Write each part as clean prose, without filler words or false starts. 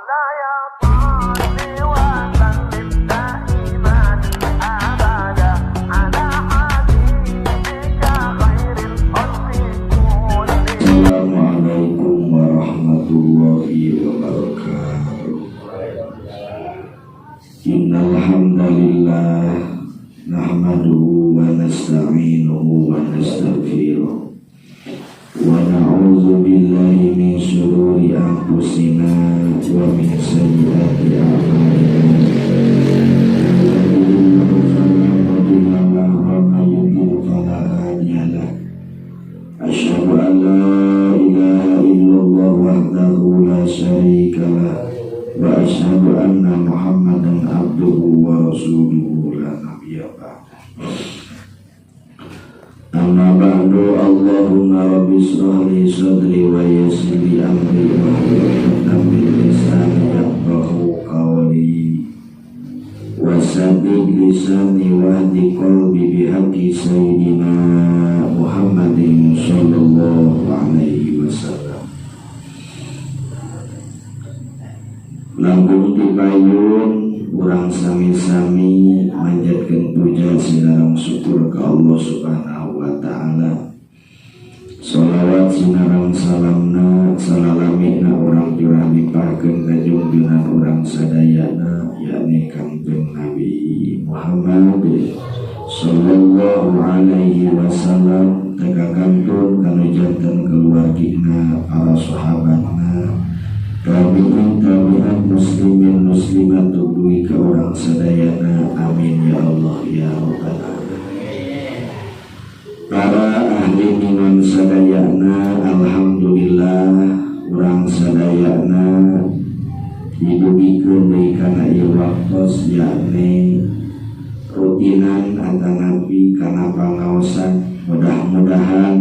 مولاي صل وسلم دائما أبدا على حبيبك خير الخلق كلهم. Assalamualaikum warahmatullahi wabarakatuh. Innal hamdalillah nahmaduhu wa nasta'inuhu wa nastaghfiruh wa na'udzu billahi min syururi anfusina wa min sayyiati a'malina. Yahdihillahu fala mudilla lahu wa may yudlil fala hadiya lahu. Asyhadu an la ilaha illallah wahdahu la syarika lah wa asyhadu anna Muhammadan abduhu wa rasuluhu la nabiyya ba'da. Amma ba'du, Allahumma rabbi israh li sadri wa yassir li amri wahlul 'uqdatam min lisani yafqahu qawli wa saddid lisani wahdi qalbi bihaqqi sayyidina Muhammadin sallallahu alaihi wasallam. Langkung tipayun urang sami-sami manjatkeun puja sinareng syukur ka Allah Subhanahu wa taala. Sholawat sinareng salamna salalamina urang jurah limpahkeun ka jungjunan urang sadayana, yakni Kangjeng Nabi Muhammad sallallahu alaihi wasallam, teka kantun kanu janten keluargina, para sahabatna, tabi'in tabi'at, muslimin muslimat, dugi ka urang sadayana. Amin ya Allah ya rabbal alamin. Para ahli iman sadayana, alhamdulillah urang sadayana didugikeun deui kana ieu waktos, yakni rutinan atanapi kana pangaosan. Mudah-mudahan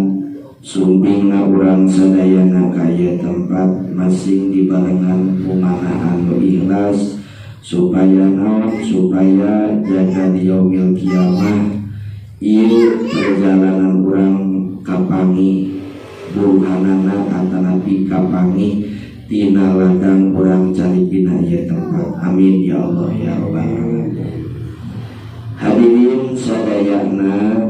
sumpingna urang sadayana ka ieu tempat masing dibarengan ku manah anu ikhlas, supaya naon? Supaya jaga di yaumil kiamah ieu perjalanan urang kapanggih buruhanana atanapi kapanggih tina ladang urang cari dina ieu tempat. Amin ya Allah ya rabbal alamin. Hadirin sadayana,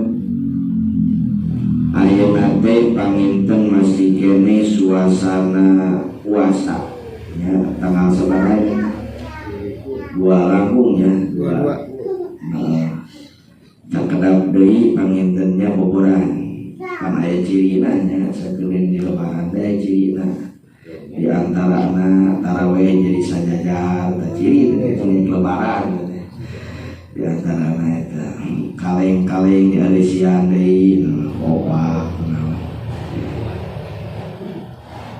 ayeuna teh panginten masih kene suasana puasa ya, tanggal sabaraha? Dua langkung ya, dua. Nah, sakedap deui pangintennya boboran pan aya cirina nya, sakeulin di lebaran teh aya cirina, di antarana taraweh jadi sajajar, tah ciri teh lebaran teh. Di antarana eta kaleng-kaleng di arisian deui opak.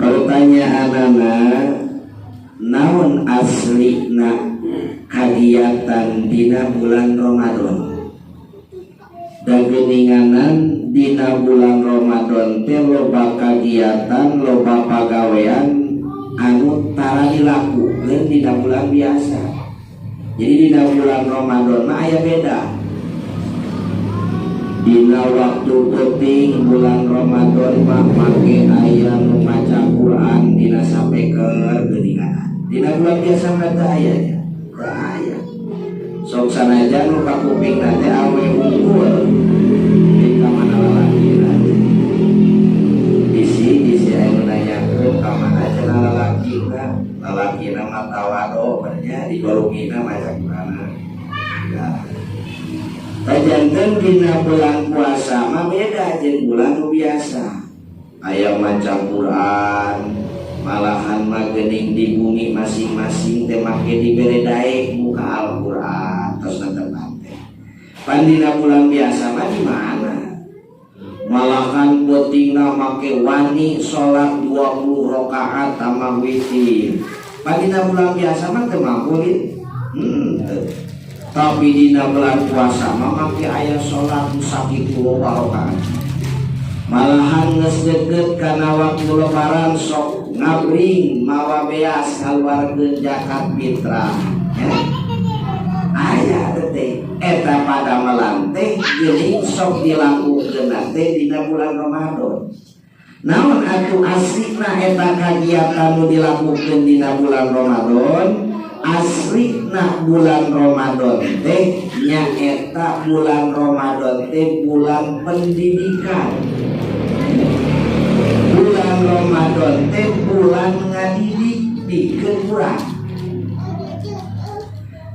Pertanyaanana, naon aslina kagiatan dina bulan Ramadan? Dan geninganan dina bulan Ramadan teh loba kagiatan, loba pagawean anu tara dilakukeun dina bulan biasa. Jadi dina bulan Ramadan mah aya beda. Dina waktu penting bulan Ramadan mah make aya nu maca Quran dina sapeker geuninganan. Dina bulan biasa mah teu aya nya. Teu aya. Sok sanajan nu kakuping teh awe unggul di ka mana lalakina. Bisi bisi aya nu nanyakeun ka mana cenah lalakina, lalakina mah tawado nya di gorungina maca Quran. Ya. Kajanten dina bulan puasa mah beda jeung bulan nu biasa. Aya maca Quran, malahan mah geuning di bumi masing-masing teh make dibere daek muka Al-Qur'an tos tempat teh. Pan dina bulan biasa mah di mana? Malahan peutingna make wani salat 20 rakaat tambah witir. Pan dina bulan biasa mah teu mampu gitu. Teu. Tapi dina bulan puasa mah make aya salat sakitu loba rakaat. Malahan geus deukeut kana waktu lebaran sok ngabring mawa beas ngaluarkeun zakat fitrah. Ya. Aya teh eta pada melan teh geuning sok dilakukeun teh dina bulan Ramadan. Naon atuh aslina eta kagiatan nu dilakukeun dina bulan Ramadan? Aslina bulan Ramadan teh nyaeta bulan Ramadan teh bulan pendidikan. Bulan Ramadan teh bulan ngadidik pikeun urang.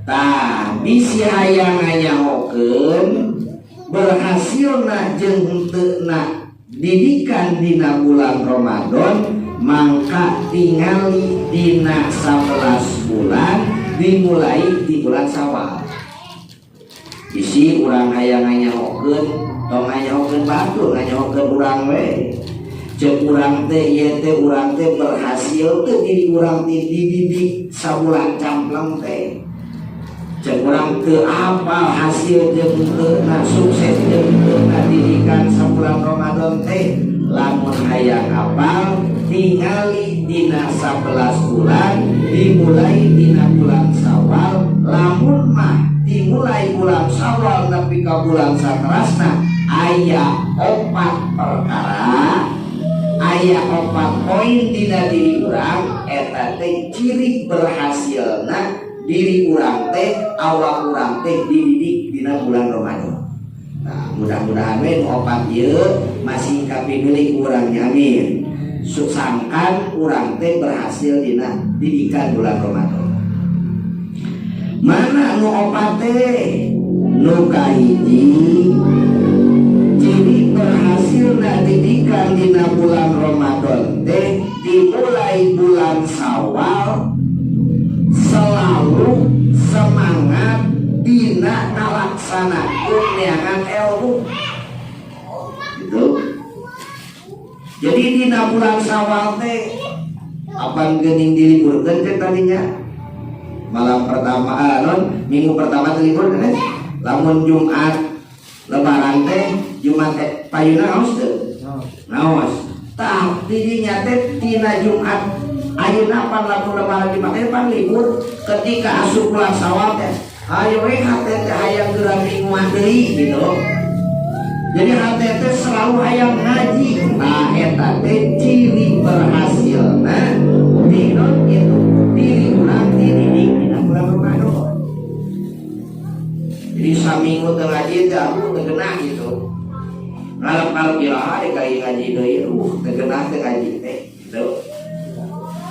Tah, bisi hayang nganyahokeun berhasilna jeung henteu didikan dina bulan Ramadan, mangka tingali dina 11 bulan dimulai di bulan Syawal. Bisi urang hayang nganyahokeun, tong nganyahokeun batur, nganyahokeun urang we. Cek urang teh ieu teh, urang teh berhasil teh diri urang teh dididik sabulan campleng teh? Cek urang teu apal hasil jeung teu na sukses jeung teu na didikan sabulan Ramadan teh? Lamun hayang apal, tingali dina 11 bulan dimulai dina bulan Syawal. Lamun mah dimulai bulan Syawal nepi ka bulan saterasna, aya opat perkara, aya opat poin dina diri urang, eta teh ciri berhasilna diri urang teh, awak urang teh dididik dina bulan Ramadan. Nah, mudah-mudahan we nu opat ieu masih kapimilik urang, amin. Sangkan urang teh berhasil dina didikan bulan Ramadan. Mana nu opat teh? Nu kahiji, ciri berhasilna didikan dina bulan Ramadan teh dimulai bulan Syawal selalu semangat dina ngalaksanakeun neangan ilmu gitu. Jadi dina bulan Syawal teh apan geuning diliburkeun teh tadinya malam pertama, ah, non minggu pertama teh libur kan? Lamun Jumat Lebaran teh, Jumat teh payuna ngaos teu? Ngaos. Tah, didinya teh tina Jumat ayeuna pan lamun Lebaran Jumat teh pan libur, ketika asup bulan Syawal teh ayo we hate teh hayang geura mingguan deui gitu. Jadi hate teh selalu hayang ngaji. Nah, eta teh ciri berhasilna di non itu diri urang dididik dina bulan Ramadan. Jadi saminggu teu ngaji teh aku teu genah gitu. Ngalep-ngalep iraha deh kali ngaji deui, teu genah teu ngaji teh gitu.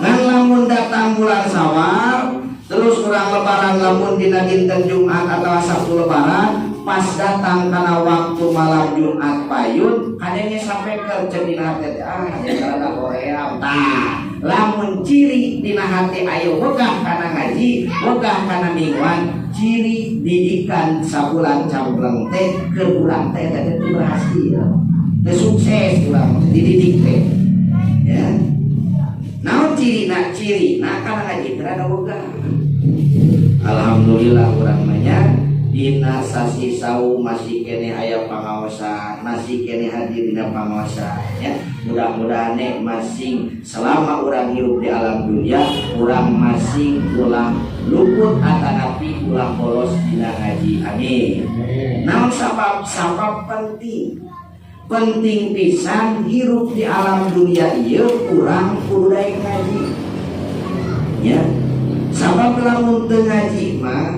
Ngan lamun datang bulan Syawal terus kurang Lebaran, lamun dina dinten Jumat atau Sabtu Lebaran, pas datang karena waktu malam Jumat payun kadangnya sampai ke cek dina hati teh, ah ya karena hoream. Tah, lamun ciri dina hati ayo wegah kana ngaji, wegah kana mingguan, ciri didikan sabulan campleng teh ke urang teh teh teh berhasil teh, sukses urang dididik teh ya. Naon ciri nak? Ciri nah kana ngaji teh rada wegah. Alhamdulillah urang mah nya dina sasi saum masih kene aya pangaosan, masih kene hadir dina pangaosan ya. Mudah-mudahan nek masing selama urang hirup di alam dunia, urang masing ulah luput atanapi ulah bolos dina ngaji, amin. Naon sabab? Sabab penting, penting pisan hirup di alam dunia ieu urang kudu daek ngaji ya. Sabab lamun teu ngaji mah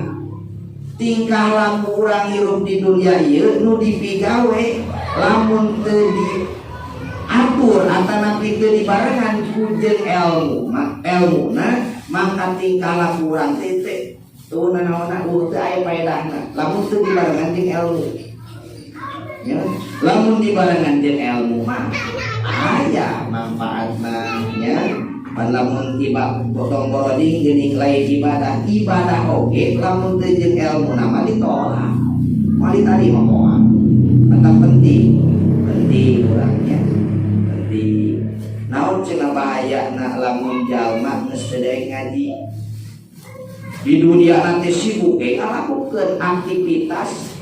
tingkah laku urang hirup di dunia ieu nu dipigawe lamun teu diatur atanapi teu dibarengan ku jeung ilmu mah elmuna, maka tingkah laku urang teh teh tuh nanaonna teu aya paedahna lamun teu dibarengan jeung ilmu ya. Lamun dibarengan jeung ilmu mah aya manfaatna nya. Pan lamun tiba potong boroding geuning lain ibadah, ibadah oge lamun teu jeung ilmu nama ditolak, moal tadi mah moal. Mantap, penting, penting urangnya penting. Naon cenah bahayana lamun jalma geus teu daek ngaji? Di dunia nanti sibuk ge ngalakukeun aktivitas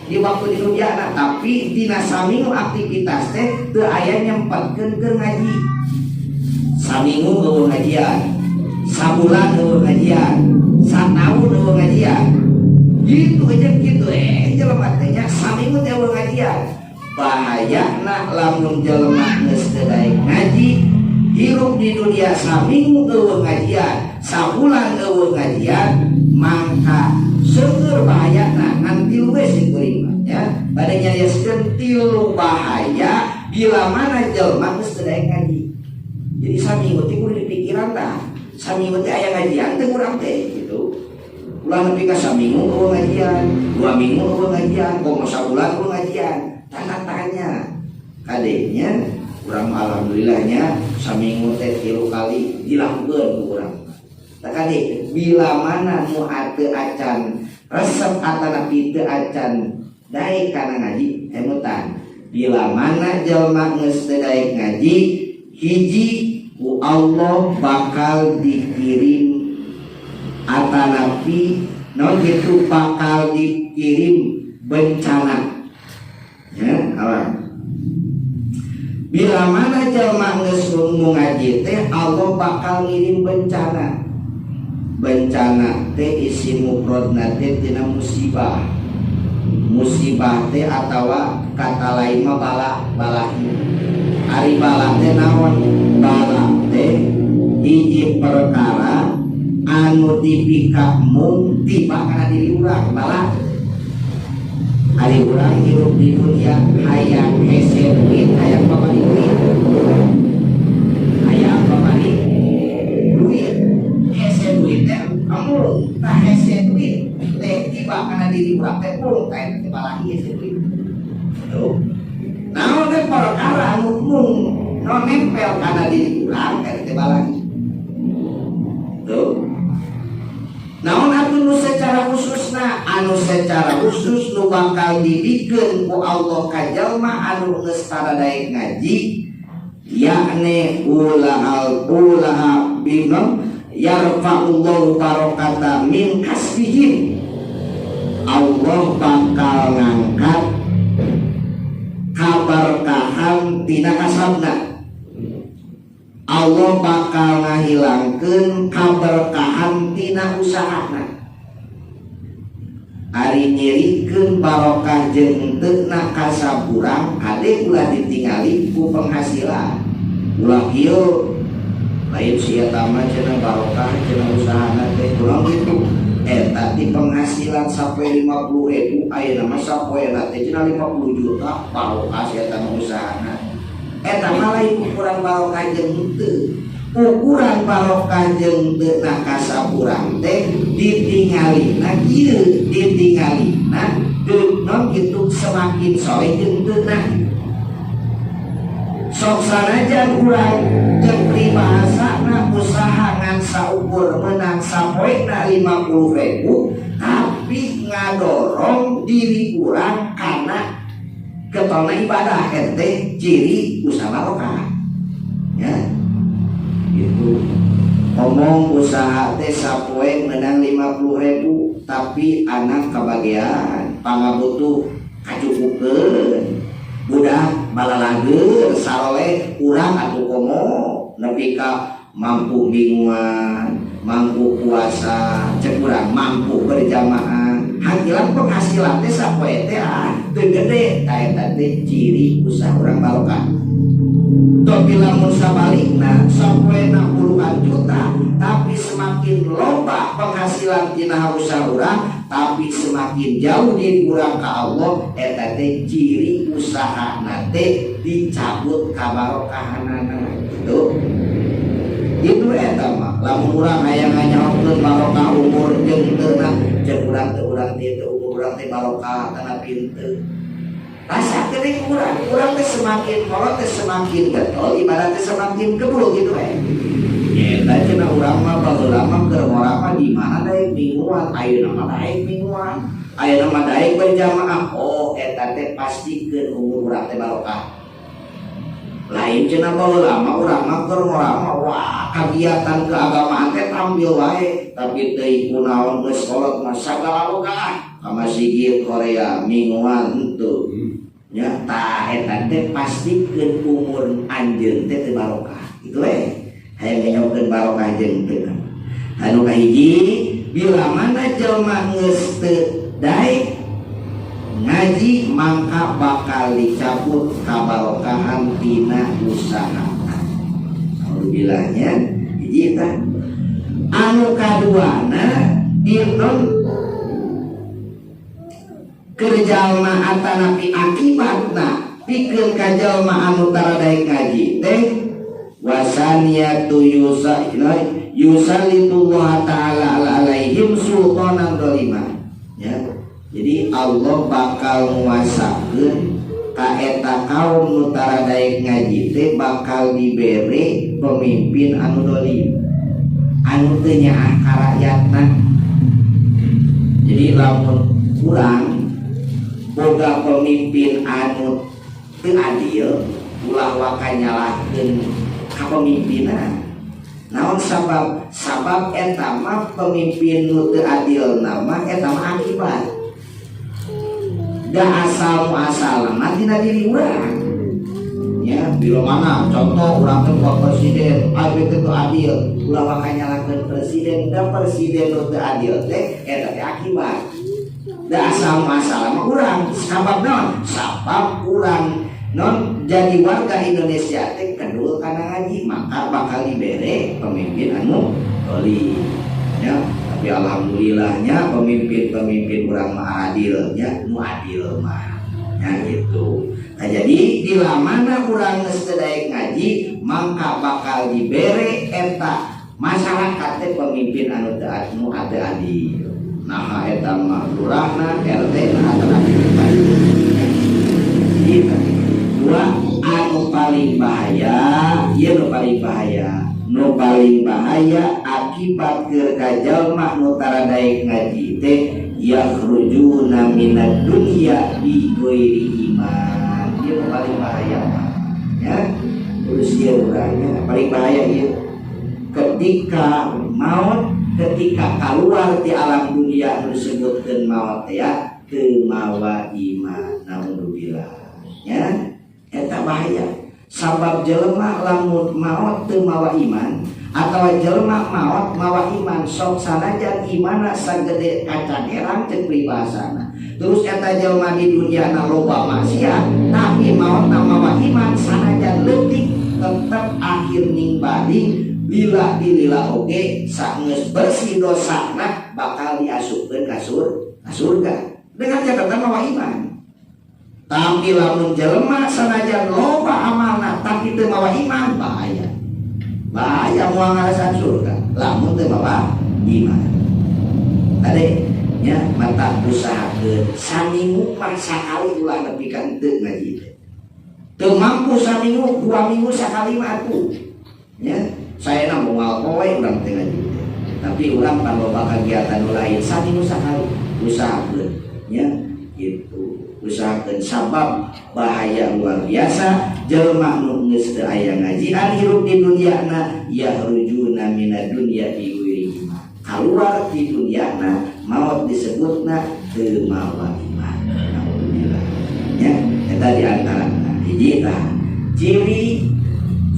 di waktu di dunia nah, tapi dina saminggu aktivitas teh teu aya nyempatkeun keur ngaji. Saminggu euweuh ngajian, sabulan euweuh ngajian, sataun euweuh ngajian, gitu aja gitu. Jelema teh nya saminggu teh euweuh ngajian. Bahayana lamun jelema geus teu daek ngaji, hirup di dunia saminggu euweuh ngajian, sabulan euweuh ngajian, mangka seueur bahayana ngan tilu we sing kuring mah ya. Bade nyarioskeun tilu bahaya bila mana jelema geus teu daek ngaji. Jadi saminggu teh kudu dipikiran tah. Saminggu teh aya ngajian teh urang teh gitu. Ulah nepi ka saminggu euweuh ngajian, 2 minggu euweuh ngajian, komo sabulan euweuh ngajian. Tanda tanya. Kadenya urang alhamdulillahnya saminggu teh 3 kali dilakukeun ku urang. Tah kade bila mana nu teu acan resep atanapi teu acan daek kana ngaji emutan. Bila mana jelma geus teu daek ngaji, hiji, ku Allah bakal dikirim atanapi non gitu bakal dikirim bencana ya. Apa bila mana jelma geus ngaji teh Allah bakal ngirim bencana. Bencana teh isim mufradna teh tina musibah. Musibah teh atawa kata lain mah bala, balahi. Ari bala teh naon? Bala teh hiji perkara anu dipika mung tiba kana diri urang, bala. Ari urang hirup di dunia hayang hese duit, hayang babari duit, hayang babari duit, hese duit teh kamu tah hese duit teh tiba kana diri urang teh pung teh teh balahi hese duit. Tuh naon teh perkara anu mung no nempel kana diri urang teh teh balahi. Tuh naon atuh nu secara khususna, anu secara khusus nu bakal dibikeun ku Allah ka jalma anu geus tara daek ngaji, yakni ulahal ulaha binom yarfa'ullahu barakata min kasbihim. Allah bakal ngangkat kaberkahan tina kasabna. Allah bakal ngahilangkeun kaberkahan tina usahana. Ari nyirikeun barokah jeung henteu na kasab urang, kade ulah ditingali ku penghasilan. Ulah kieu, lain sia mah cenah barokah cenah usahana teh, kurang gitu. Eta di penghasilan sampai 50 ribu, ayeuna mah sapoena teh cenah 50 juta, barokah sia mah usahana. Eta mah lain ukuran barokah jeung henteu. Ukuran barokah jeung teu na kasab urang teh ditingalina kieu, ditingalina deuk non kitu semakin soleh jeung teu na. Sok sanajan urang jeung peribahasana usaha ngan saukur menang sapoena 50 ribu, tapi ngadorong diri urang kana ketona ibadah, ente ciri usaha barokah ya. Gitu ngomong usaha teh sapoe menang 50 ribu, tapi anak kebagian pangabutuh kacukupeun, budak balalageur saroleh, urang atuh komo nepi ka mampu mingguan, mampu puasa, cek urang mampu berjamaah, hangkilan penghasilan teh sapoe teh ah teu gede, tah eta teh ciri usaha urang barokah. Tapi lamun sabalikna sapoena puluhan juta, tapi semakin loba penghasilan tina usaha urang, tapi semakin jauh diri urang ka Allah, eta teh ciri usaha teh dicabut kabarokahanana gitu. Itu eta mah lamun urang hayang nganyahokeun barokah umur jeung teu na, jeung urang teh, urang teh teu umur urang teh barokah kana pintu. Rasa kene urang, urang teh semakin kolot teh semakin getol, ibarat teh semakin kebul gitu eh. Eta cenah urang mah baheula mah keur ngora mah di mana daek mingguan, ayeuna mah daek mingguan. Ayeuna mah daek berjamaah. Oh, eta teh pastikeun umur urang teh barokah. Lain cenah baheula mah urang mah keur ngora mah wah kegiatan keagamaan teh tampil wae, tapi teu kunaon geus kolot mah sagala boga ka masjid Korea mingguan henteu. Ya, tah eta teh pastikeun umur anjeun teh teu barokah. Itu we. Hayang nganyahokeun barokah jeung teu. Anu kahiji, bila mana jelma geus teu daek ngaji. ngaji mangka bakal dicabut kabarokahan tina usaha. Alhamdulillahnya hiji tah. Anu kaduana dina keur jalma atanapi akibatna pikeun ka jalma anu tara daek ngaji teh wasaniyatu yusa yusallitullah ta'ala ala alaihim sultanan zalima ya. Jadi Allah bakal nguasakeun ka eta kaum nu tara daek ngaji teh bakal dibere pemimpin anu dolim anu teu nyaah ka rakyatna. Jadi lamun kurang boga pemimpin anu teu adil ulah waka nyalahkeun ka pemimpinan. Naon sabab? Sabab eta mah pemimpin nu teu adil nama eta mah akibat. Da asal muasal mah tina diri urang. Ya, bila mana contoh urang teh buat presiden, abi teh teu adil, ulah waka nyalahkeun presiden, da presiden nu teu adil teh eta teh akibat. Da asal muasal mah urang, sabab naon? Sabab urang non jadi warga Indonesia teh kedul kana ngaji, maka bakal dibere pemimpin anu dolim. Ya, tapi alhamdulillahnya pemimpin-pemimpin urang mah adilnya, nu adil mah. Ya gitu. Nah, jadi bila mana urang geus teu daek ngaji, maka bakal dibere eta masyarakat teh pemimpin anu teu nu teu adil. Nah, eta mah lurahna, RT na atau gitu. Dua anu paling bahaya, ieu nu paling bahaya. Nu paling bahaya akibat keur ka jalma nu tara daek ngaji teh yakhrujuna minad dunya bi ghairi iman. Ieu nu paling bahaya mah. Ya, terus ieu urangnya paling bahaya ieu. Ketika maut, ketika keluar di alam dunia nu disebutkeun maut ya, teu mawa iman. Naudzubillah. Ya, eta bahaya. Sabab jelema lamun maot teu mawa iman atau jelema maot mawa iman sok sanajan imana sagede kacang herang cek pribahasana. Terus eta jelema di dunia na loba maksiat tapi maotna mawa iman sanajan leutik tetep akhir ning badi lila dilila oge sageus bersih dosana bakal diasupkeun ka surga dengan catatan mawa iman. Tapi lamun jelema sanajan loba amalna tapi teu mawa iman bahaya. Bahaya moal ngarasan surga lamun teu mawa iman. Tadi nya mata usahakeun saminggu mah sakali ulah nepi ka henteu ngaji teh. Teu mampu saminggu, 2 minggu sakali mah atuh. Ya, saya na moal poe urang teh ngaji teh. Tapi urang pan loba kegiatan nu lain saminggu sakali usahakeun nya gitu. Usahakeun sabab bahaya luar biasa jelema nu geus teu aya ngajian hirup di dunyana yahrujuna minad dunya bi ghairi iman. Kaluar di dunyana maot disebutna teu mawa iman. Alhamdulillah. Ya, eta di antarana hiji tah ciri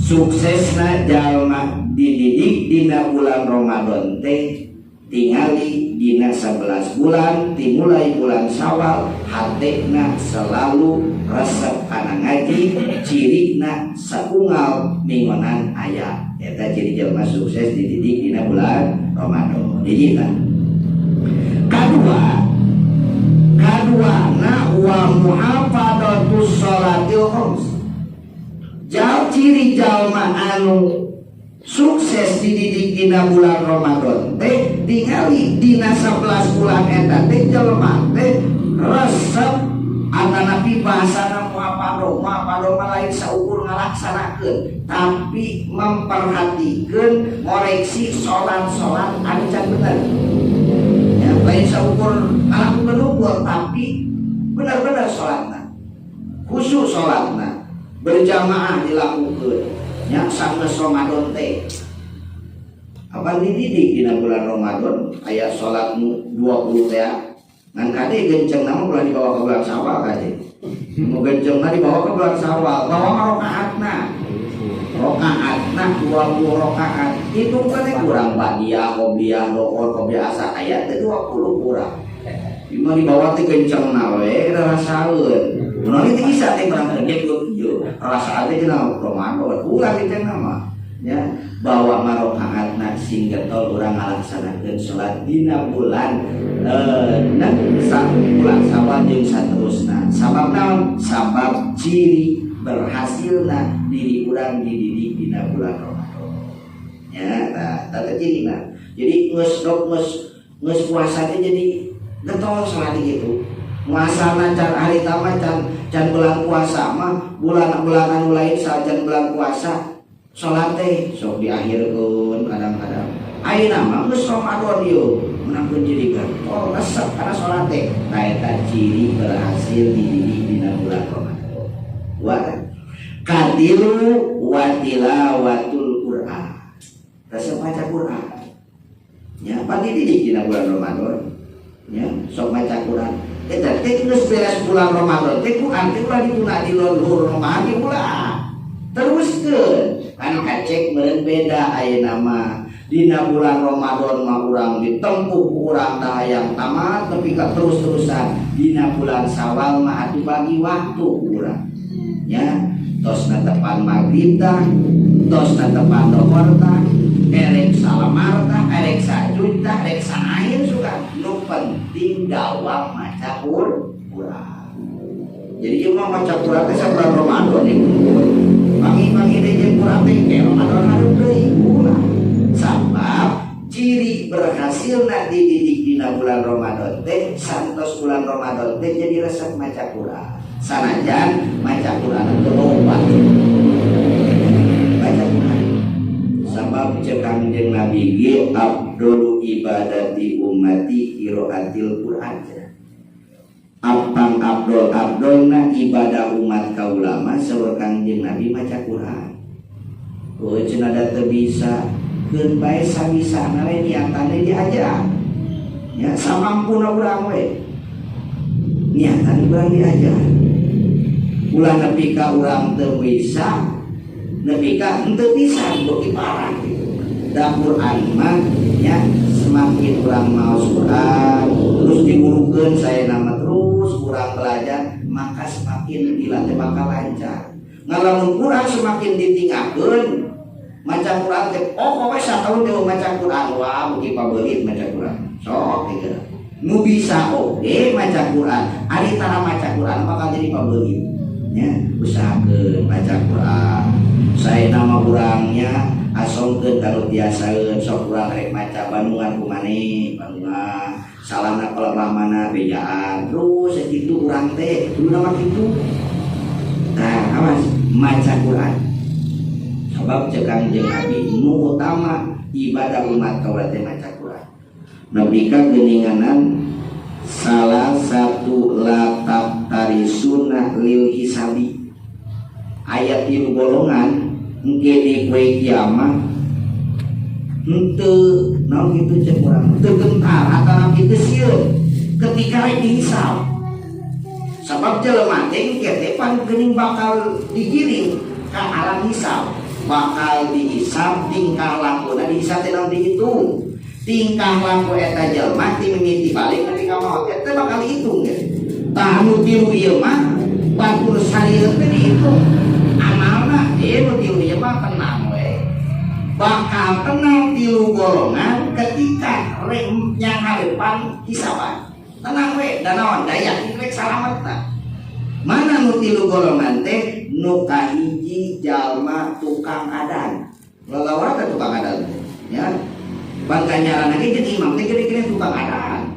suksesna jalma dididik dina bulan Ramadan teh tingali dina 11 bulan dimulai bulan Syawal hatena selalu resep kana ngaji cirina saunggal minggonan aya eta ciri jelema sukses dididik dina bulan Ramadan. Hiji tah. Kadua, kaduana wa muhafadhatus sholatil khams. Jauh ciri jalma anu sukses dididik dina bulan Ramadan teh tingali dina 11 bulan eta teh jelema teh resep atanapi bahasana muhafadoh. Muhafadoh mah lain saukur ngalaksanakeun tapi memperhatikeun ngoreksi salat-salat anu can bener. Ya, lain saukur ngalakukeun ukur tapi bener-bener salatna. Khusyuk salatna berjamaah dilakukeun nya sanggeus Ramadan teh. Apa dididik dina bulan Ramadan aya salat nu 20 teh ngan kade genceng nama ulah dibawa ke bulan Syawal kade. Nu gencengna dibawa ke bulan Syawal, bawa mah rakaatna. Rakaatna 20 rakaat. Itu kan kurang ba'diyah, qobliyah, dhuhur, qobliyah, asar aya teh 20 kurang. Ima dibawa teh kenceng we rasaeun. Mun teh bisa teh menang kerja kieu. Rasa teh cenah Ramadan. Ulah kitu mah. Ya, bawa marokaatna sing getol urang ngalaksanakeun salat dina bulan dan bulan Sawal jeung saterusna. Sabab naon? Sabab ciri berhasilna diri urang dididik dina bulan Ramadan. Ya, nah, tata cirina. Jadi geus geus geus puasa teh jadi getol salat gitu. Muasana can harita mah can can bulan puasa mah bulan-bulan anu lain sajan bulan puasa salat teh sok diakhirkeun kadang-kadang. Ayeuna mah geus Ramadan ieu menangkeun jadi getol resep kana salat teh. Nah, eta ciri berhasil dididik dina bulan Ramadan. Wa katilu wa tilawatul Quran. Resep maca Quran. Ya, pasti dididik dina bulan Ramadan. Ya, sok maca Quran. Eta teh geus beres bulan Ramadan teh Quran teh ulah dituna di luhur Ramadan ulah. Teruskeun. Kan kacek meureun beda ayeuna mah. Dina bulan Ramadan mah urang ditempuh urang tah hayang tamat nepi ka terus-terusan. Dina bulan Syawal mah atuh bagi waktu urang. Ya, tos netepan maghrib tah, tos netepan dohor tah, erek salamar tah, erek sajud tah, erek sanain suka. Nu penting dawam maca Quran. Jadi ieu mah maca Quran teh sabulan Ramadan ieu. Pangi-pangi deui jeung Quran teh kayak Ramadan hareup deui ulah. Sabab ciri berhasilna dididik dina bulan Ramadan teh santos bulan Ramadan teh jadi resep maca Quran. Sanajan maca Quran teu loba. Baca Quran. Sabab cek Kangjeng Nabi ge afdalu ibadati ummati qiraatil Quran. Apang abdol abdolna ibadah umat kaula mah saur Kangjeng Nabi maca Quran. Oh cenah da teu bisa keun bae sabisana we niatane diajar. Ya samampuna urang we. Niatan urang diajar. Ulah nepi ka urang teu bisa, nepi ka henteu bisa beuki parah gitu. Da Quran mah ya semakin urang maos Quran terus digurukeun saya nama terus urang belajar maka semakin dilatih bakal lancar. Ngalamun Quran semakin ditinggalkeun maca Quran teh oh we sataun teh maca Quran wah beuki pabelit maca Quran. Sok gitu. Nu bisa oge maca Quran, ari tara maca Quran bakal jadi pabelit. Ya, usahakeun maca Quran. Saya nama urangnya asongkeun kalau tiasaeun sok urang rek maca bandungan kumane, bandungan salamna kalau mana bejaan terus sakitu urang teh kudu nama kitu. Nah, awas maca Quran. Sebab cek Kangjeng Nabi nu utama ibadah umat kaula teh maca Quran. Nabi ka geuninganan salah satu latap tarisuna lil hisabi. Ayat tilu golongan engke di poe kiamat henteu naon kitu cek urang henteu gentar atawa kitu sieun ketika rek dihisab. Sabab jelema teh engke teh pan geuning bakal digiring ka alam hisab, bakal dihisab tingkah lakuna dihisab teh naon dihitung. Tingkah laku eta jelema ti mimiti balik nepi ka maot eta bakal dihitung ge. Tah nu tilu ieu mah batur sarieun teh dihitung. Amalna ieu nu tilu ieu mah tenang we. Bakal tenang tilu golongan ketika rek nyanghareupan hisaban. Tenang we, da naon da yakin rek salamet tah. Mana nu tilu golongan teh nu kahiji jalma tukang adan. Lalawara teh tukang adan teh, ya. Bangka nyarana ge jeung imam teh gede-gede tukang adan.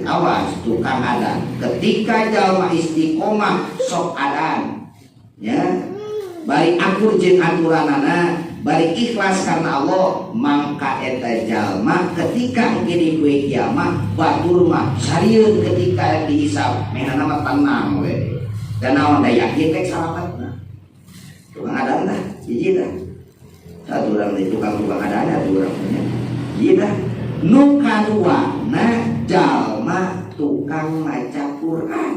Awas tukang adan. Ketika jalma istiqomah sok adan, ya. Bari akur jeung aturanana, bari ikhlas karena Allah, mangka eta jalma ketika engke di poe kiamat batur mah sarieun ketika dihisab, meunana mah tenang we. Dan naon da yakin rek salametna. Tukang adan tah, hiji tah. Satu orang di tukang-tukang adan satu orang punya. Hiji tah. Nu kaduana jalma tukang maca Quran.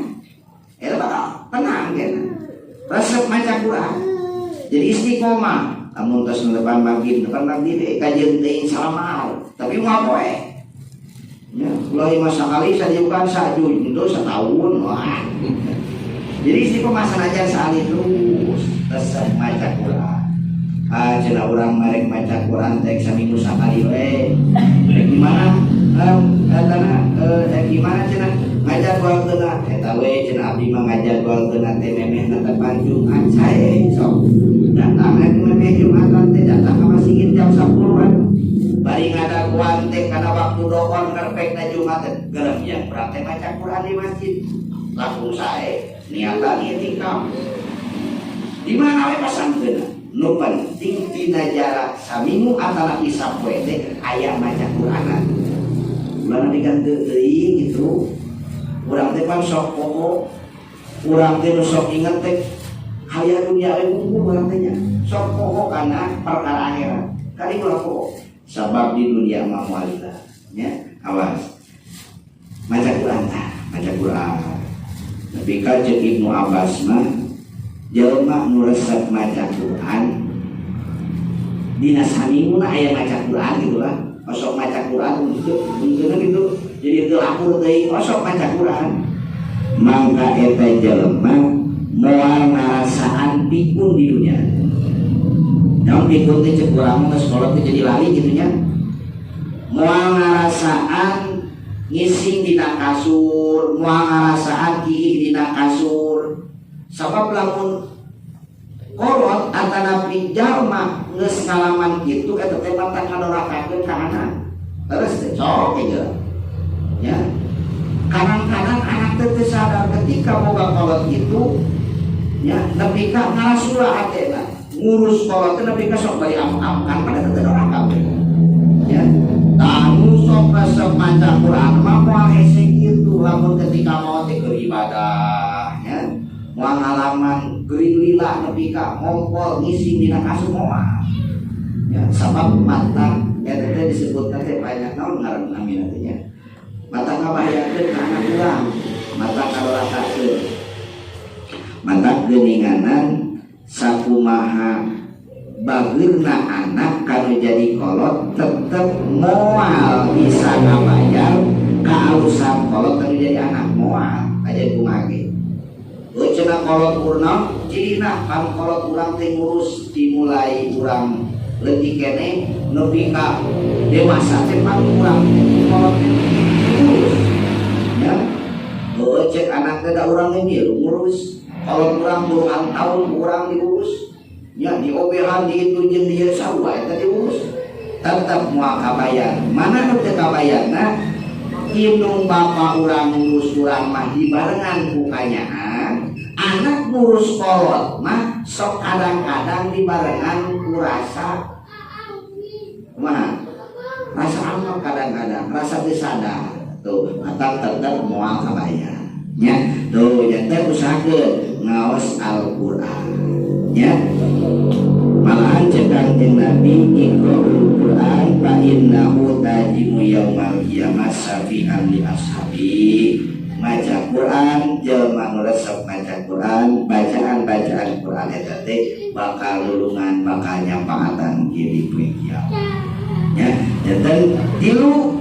Eta bakal tenang kan. Resep maca Quran. Jadi istiqomah. Amun tos depan maghrib, depan maghrib kajeun teuing salamau. Tapi moal poe. Ya, ulah mah sakali sadiukan saju itu setahun, wah. Jadi istiqomah sanajan saali terus resep maca Quran. Ah, cenah urang marek maca Quran teh saminggu sakali we. Rek gimana? Etana rek gimana cenah ngajadwalkeunna eta we cenah abdi mah ngajadwalkeunna teh memeh netepan Jumat sae sok. Datang rek memeh Jumatan teh datang ka masjid jam 10-an. Bari ngadaguan teh kana waktu dohor ngerpekna Jumat teh gerem yang urang teh maca Quran di masjid. Langsung sae niatan itikaf. Di mana we pasangkeunna? Nu penting tina jarak saminggu atanapi sapoe teh aya maca Quranan. Ulah diganti teuing gitu. Urang teh pan sok poho. Urang teh nu sok inget teh haya dunia we unggul urang teh nya. Sok poho kana perkara akhirat. Kali ulah poho. Sabab di dunia mah moal nya. Awas. Maca Quran tah, maca Quran. Tapi ka ceuk Ibnu Abbas mah jelema nu resep maca Quran dina saminguna aya maca Quran gitu lah, osok maca Quran gitu mungkin gitu, jadi teu akur teuing osok maca Quran, mangka eta jelema moal ngarasaan pikun di dunia. Naon pikun teh ceuk urang mah sekolah teh jadi lali gitu nya. Moal ngarasaan ngising dina kasur, moal ngarasaan kiih dina kasur. Sabab lamun kolot atanapi jalma geus ngalaman kitu eta teh matak kadorakakeun ka anak. Terus teh sok ge ya. Kadang-kadang anak teh teu sadar ketika boga kolot kitu nya nepi ka ngarasula hatena. Ngurus kolot teh nepi ka sok bari am-amkan pada teu doraka. Ya. Tah nu sok resep maca Quran mah moal hese kitu lamun ketika mau teh keur ibadah ya. Moal ngalaman gering lila nepi ka ngompol ngising dina kasur moal. Ya, sabab mata eta teh disebut teh banyak naon ngaran namina teh nya. Mata ngabahayakeun ka anak urang, mata kadorakakeun. Mata geuninganan sakumaha bageurna anak kanu jadi kolot tetep moal bisa ngabayar kaalusan kolot kanu jadi anak, moal aja kumaha ge. Euy cenah kolot urang cirina pan kolot urang teh ngurus dimulai urang leutik keneh nepi ka dewasa teh pan urang kolot teh ngurus ya. Heueuh cek anak teh da urang teh milu ngurus kolot urang puluhan tahun urang diurus ya, diobehan di itu jeung dieu sarua eta diurus tetep moal kabayar. Mana nu teu kabayarna? Indung bapa urang ngurus urang mah dibarengan ku kanyaah, anak ngurus kolot mah sok kadang-kadang dibarengan ku rasa kumaha, rasa amat, kadang-kadang rasa teu sadar tuh, mata tetep moal kabayar nya. Tuh janten usahakeun ngaos Al-Qur'an nya. Malahan cek Kangjeng Nabi, iqra'ul Qur'an fa innahu taji'u yaumal qiyamah syafi'an li ashabi. Maca Quran, jelema nu resep maca Quran, bacaan-bacaan Quran eta teh bakal lulungan, bakal nyapaatan di poe kiamat ya. Janten tilu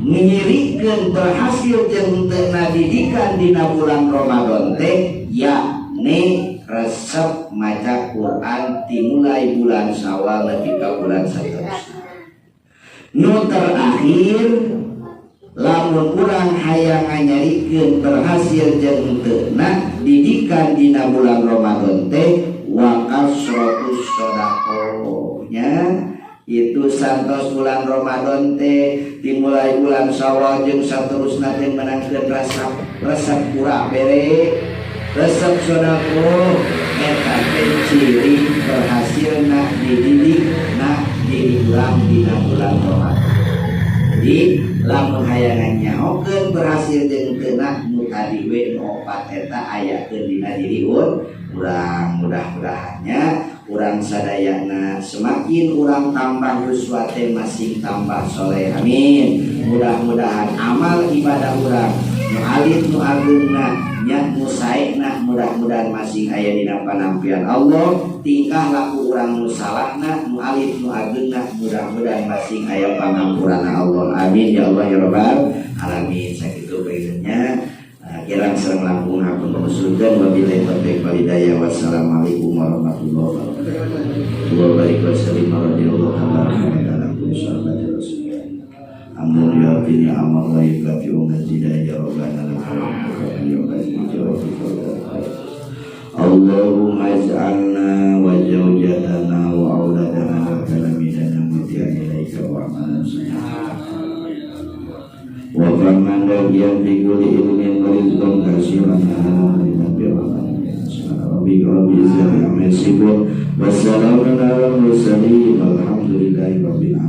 ngirikeun berhasil jeung teu didikan dina bulan Ramadan teh yakni resep maca Quran dimulai bulan Syawal nepi ka bulan seterusnya. Nu terakhir, lamun urang hayang nganyarikeun berhasil jeung teu didikan dina bulan Ramadan teh wa kasratus sedekah nya. Itu santos bulan Ramadan teh dimulai bulan Syawal jeung saterusna teh menangkeun rasa resep pura bere, resep sedekah, eta teh ciri berhasilna dididik na diri urang dina bulan Ramadan. Jadi lamun hayangan nyahokeun berhasil jeung teu nu tadi we nu opat eta ayakeun dina diri urang. Mudah-mudahannya urang sadayana semakin urang tambah yuswa teh masing tambah soleh, amin. Mudah-mudahan amal ibadah urang nu alit nu ageungna Nya nu saena mudah-mudahan masing aya dina panampian Allah. Tingkah laku urang nu salahna, nu alit nu ageungna, mudah-mudahan masing aya pangampurana Allah. Amin ya Allah ya rabbal alamin. Sakitu baginanya kirang sareng langkung ampun pemusudan. Wabillahi taufiq wal hidayah, wassalamualaikum warahmatullahi wabarakatuh. Wa barik wa sallim radhiyallahu tabaraka wa ta'ala kulli sahabat rasul. Hamdan yuafi ni'amahu wa yukafi'u mazidah ya rabbana lakal hamdu. Allahumma ij'alna wa zawjatana wa auladana wa talamidana muti'an ilaika wa amalan salihan wa fahman ragiyan bi kulli ilmin wa rizqan kasiran rabbika rabbil izzati amma yasifun, wassalamun alal mursalin, walhamdulillahi rabbil alamin.